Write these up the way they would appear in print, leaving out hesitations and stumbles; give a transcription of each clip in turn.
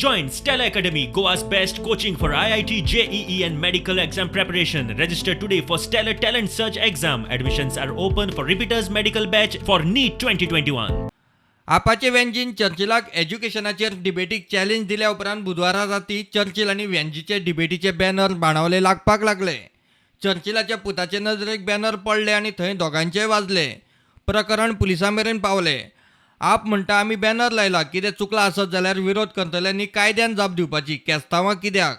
Join Stellar Academy, Goa's best coaching for IIT, JEE, and medical exam preparation. Register today for Stellar Talent Search exam. Admissions are open for repeaters medical batch for NEET 2021. आपाचे वेंजीन चर्चिलाक एज्युकेशनाचेर डिबेटीक challenge दिल्या उपरांत बुधवारा राती Churchill आनी वेंजीचे डिबेटीचे banner Benaulim लागपाक लागले. चर्चिलाच्या पुताचे नजरेक banner पडले आनी थंय दोगांचेय वाजले. प्रकरण पुलिसां मेरेन पावले. आप म्हणटा, आमी बॅनर लायला, कितें चुकलां आसत जाल्यार विरोध करतल्यांनी कायद्यान जाप दिवपाची, केस्तांवां कित्याक?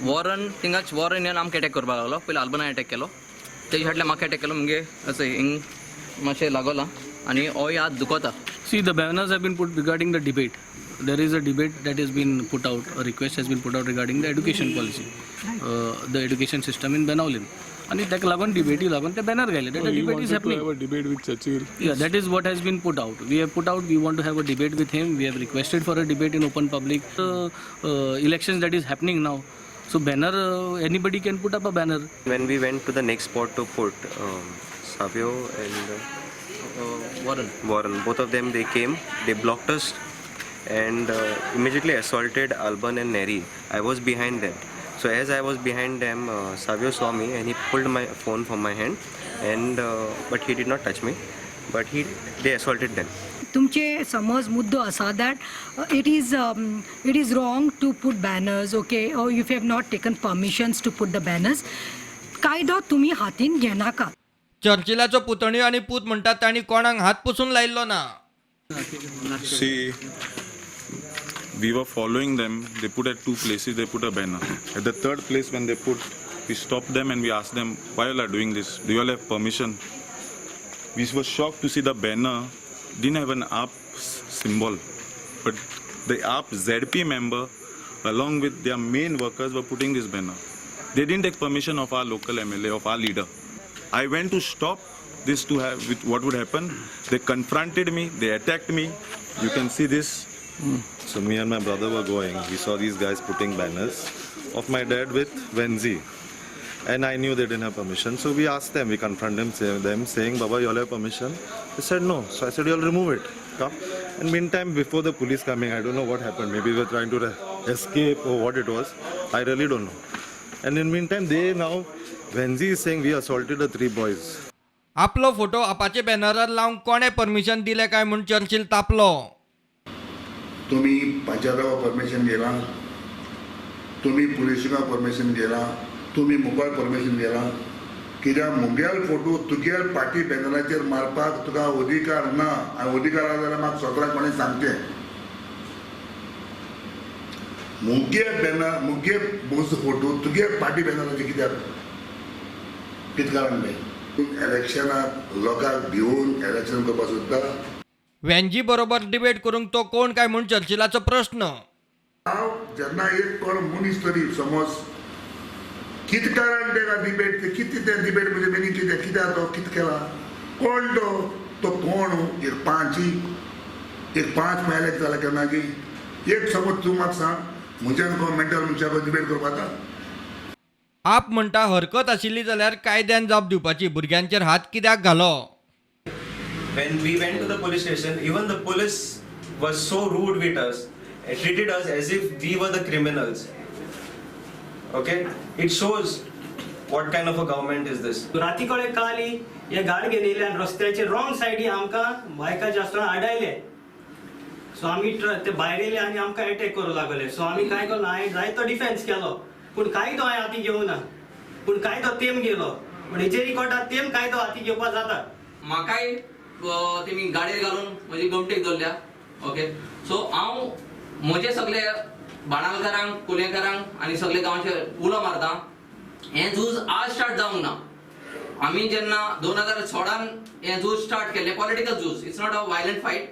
वॉरन थिंगाच वॉरन येवन आमकां अटॅक करपाक लागलो. पयलीं आल्बना अटॅक केलो, तेजे फाटल्यान म्हाका अटॅक केलो. मुगे असो हिंग मातशें लागोलां आनी होय हात दुखता. See, the banners have been put regarding the debate. There is a debate that has been put out, a request has been put out regarding the education policy, the education system in Benaulim. आणि ताका लागून डिबेटी लागून ते banner घायले. That Oh, you debate is wanted to happening. Have a debate with Churchill. Yeah, that is what has been put out. We have put out, we want to have a debate with him. We have requested for a debate in open public. Elections that is happening now. So banner, anybody can put up a banner. When we went to the next spot to put, Savio and Warren. Warren, both of them, they came, they blocked us and immediately assaulted Alban and Neri. I was behind them. So as I was behind them, Savio saw me and he pulled my phone from my hand, and but he did not touch me. But he they assaulted them. तुमचे समज मुद्दो आसा that it is wrong to put banners, okay, or if you have not taken permissions to put the banners, कायदो तुमी हातीन घेनाका. चर्चिलाचो पुतणयो आनी पूत म्हणटात तांणी कोणाक हात पसून लायिल्लो ना. See, we were following them. They put at two places, they put a banner. At the third place, when they put, we stopped them and we asked them, "Why you all are doing this? Do you all have permission?" We were shocked to see the banner didn't have an AAP symbol. But the AAP ZP member, along with their main workers, were putting this banner. They didn't take permission of our local MLA, of our leader. I went to stop this to have with what would happen. They confronted me, they attacked me. You can see this. So me and my brother were going. We saw these guys putting banners of my dad with Venzi. And I knew they didn't have permission. So we asked them, we confronted them, saying, "Baba, you all have permission?" They said no. So I said, "You all remove it. Come." And meantime, before the police coming, I don't know what happened. Maybe they were trying to escape or what it was. I really don't know. And in meantime, they now, Venzi is saying we assaulted the three boys. आपलो photo आपाचे बॅनरार लावंक कोणें permission दिलें काय म्हूण Churchill तापलो. तुम्ही पंचायताक permission घेला, तुम्ही पुलिसांक परमिशन घेला, तुम्ही मुखार परमिशन घेला? कित्याक मुगेल फोटो तुगेल पार्टी बॅनराचेर मारपाक तुका अधिकार ना. आनी अधिकार आसा जाल्यार म्हाका स्वताक कोणें सांगचें. मुगे बॅनर, मुगे म्हजो फोटो तुगे पार्टी बॅनराचेर कित्याक? कितें कारण तें? इलेक्शनाक लोकांक भिवून इलेक्शन करपाक सोदता? वेंजी बरोबर डिबेट करूंक तो कोण काय म्हूण चर्चिलाचो प्रश्न. हांव जेन्ना एक कोण मनीस तरी समज कितें कारण तेका डिबेट, कितें तें डिबेट म्हणजे मिनींग कितें? कित्याक तो कितें केला? कोण तो? तो कोण? एक पांची एक पांच मेले जाल्यार केन्ना की एक समज तूं म्हाका सांग, म्हज्यान कोण मेंटल मनशाक डिबेट करपाक जाता? आप म्हणटा, हरकत आशिल्ली जाल्यार कायद्यान जाप दिवपाची, भुरग्यांचेर हात कित्याक घालो? When we went to the police station, even the police was so rude with us, treated us as if we were the criminals. Okay, it shows what kind of a government is this. राती कडेन काली हे गाडी घेवन येयले आनी रस्त्याचे wrong सायडी आमकां बायकाचे आसतना आडायले. सो आमी ते भायर येयले आनी आमकां एटॅक करूं लागले. सो आमी कांय केलो, हांवें जायतो डिफेन्स केलो, पूण कायदो हांवें हाती घेवना. पूण कायदो तेम गेलो, पूण हेचेर कोर्टात तेम कायदो हाती घेवपाक जाता. म्हाकाय तेमी गाडयेर घालून म्हजी गोमटेक दवरल्या. ओके, सो हांव म्हजे सगळे बाणालकारांक, कुलेकारांक आनी सगळे गांवचे उलो मारता, हें झूज आज स्टार्ट जावंक ना. आमी जेन्ना 2016न हें झूज स्टार्ट केल्लें, पॉलिटिकल झूज, it's not a violent fight.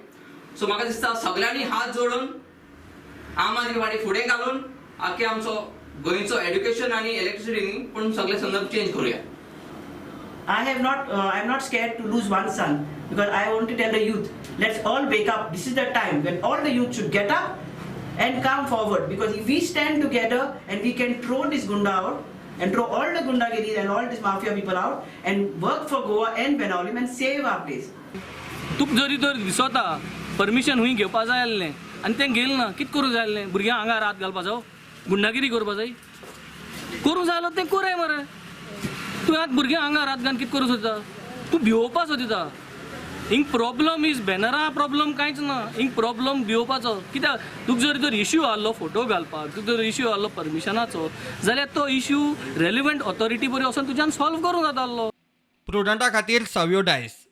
So म्हाका दिसता सगळ्यांनी हात जोडून आम आदमी पार्टी फुडें घालून आख्खे आमचो गोंयचो एड्युकेशन आनी इलेक्ट्रिसिटी न्ही, पूण सगळे संदर्भ चेंज करुया. I have not, I am not scared to lose one son because I want to tell the youth, let's all wake up. This is the time when all the youth should get up and come forward, because if we stand together and we can throw this gunda out and throw all the gundagiris and all these mafia people out and work for Goa and Benaulim and save our place. तुका जरी तर दिसता permission हुंय घेवपा जाय आसलें. आनी तें गेल ना. कितें करूंक जाय आसलें भुरग्यांक आंगार हात घालपाचो, गुंडागिरी करपा जाय? करूंक जाय जाल्यार तें कोराय मरे. तूं आतां भुरग्यांक आंगार हात घालून कितें करूंक सोदता? तूं भिवोवपा सोदिता. हिंग प्रॉब्लम is बॅनरा प्रॉब्लम कांयच ना, हिंग प्रॉब्लम भिवोवपाचो. कित्याक तुका जर जर इश्यू आहलो फोटो घालपाक, तुका जर इश्यू आहलो परमिशनाचो जाल्यार तो इश्यू रेलिवंट ऑथॉरिटी बरी वचोन तुज्यान सॉल्व करूंक जाता आहलो. प्रुडंटा खातीर सावियो डायस.